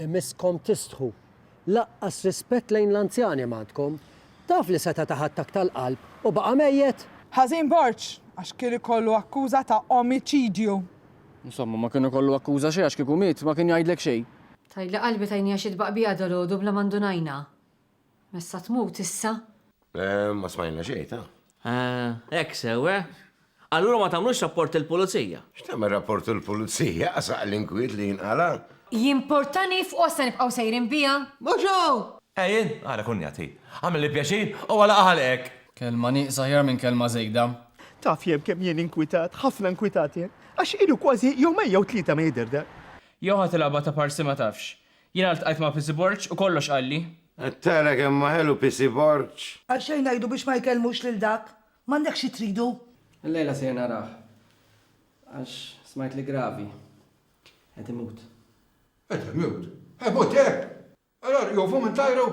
Imisskom tistħu. Laqqas rispett lejn l-anzjani m'għandkom. Taf li seta' tah attakk tal-qalb u baqa' mejjet? Ħażin Borg, għax kien ikollu akkuża ta' omiċidju. Insomma, ma kien ikollu akkuża xejn għax kieku miet ma kien jgħidlek xejn. Tgħidli qalbi tajniha xi tbaqbiqa dalgħodu bla ma ndunajna. Messha tmut issa. Ma smajna xejn, ta. Ah, hekk sew, eh? Allura ma tagħmlux rapport lill-pulizija? X'tagħmel rapport lill-pulizija? Qasaq l-inkwiet li jinqala'. Jimportani f'qos se nibqgħu sejrin biha? Mhux hu! Ejjin, ara kunjati. Agħmilli pjaċir u għalaq ħalqek! Kelma nieqsa aħjar minn kelma żejda. Taf jien kemm jien inkwitat, ħafna inkwitat jien, għax ilu kważi jumejn jew tlieta ma jidher dar. Jew ħa tilgħabha ta' parsi ma tafx. Jiena ltqajt ma' Pisi Borg u kollox qalli. Qed tara kemm hu ħelu Pisi Borg? Għalxejn ngħidu biex ma jkellmux lil dak. M'għandekx xi tridu. Illejla sejjer narah. Għax smajt li gravi. Qed imut. Qed imut? Imut hekk? Allora jofu minn tajru?